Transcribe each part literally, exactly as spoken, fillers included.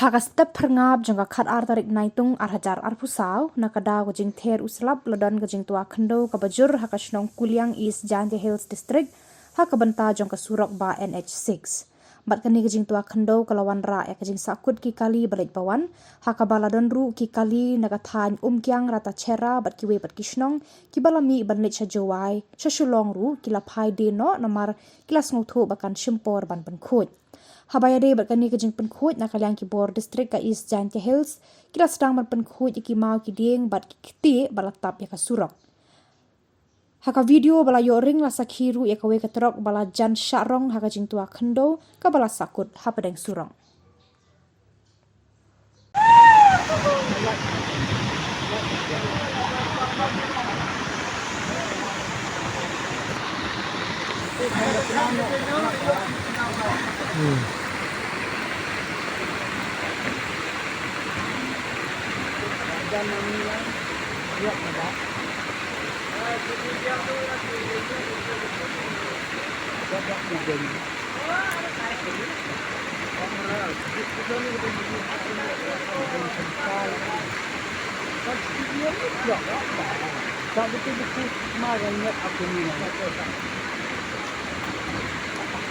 Ha ka step phyrngap jong ka khatar tarik Naitung ar hajar arphew saw, na ka daw ka jingther u slap, la don ka jingtwa khyndew kaba jur ha ka shnong Kuliang, East Jaintia Hills District, ha ka bynta jong ka surok ba N H six. Bad kane ka jingtwa khyndew ka la wanrah ïa ka jingsahkut ki kali ba leit ba wan, ha kaba la don ruh ki kali na ka thaiñ Umkiang, Ratacherra bad kiwei pat ki shnong, kiba la mih ban leit sha Jowai, sha Shillong ruh ki la phai die noh namar ki la sngewthuh ba kan shim por ban pynkhuid. Haba ïadei bad kane ka jingpynkhuid, na ka liang ki bor district ka East Jaintia Hills, ki la sdang ban pynkhuid ïa ki maw ki dieng bad ki ktieh ba la tap ïa ka surok. Ha ka video ba la ïoh ring, la sakhi ruh ïa kawei ka trok ba la jan shah rong ha ka jingtwa khyndew kaba la sahkut hapdeng surok.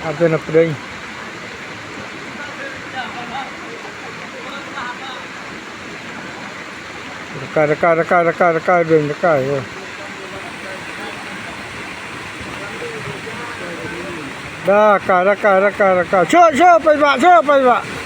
Ada na pdeng. Reka, reka, reka, reka, reka, deng, reka, ya. Reka, reka, reka, reka. Sho, sho, paibah, sho, paibah.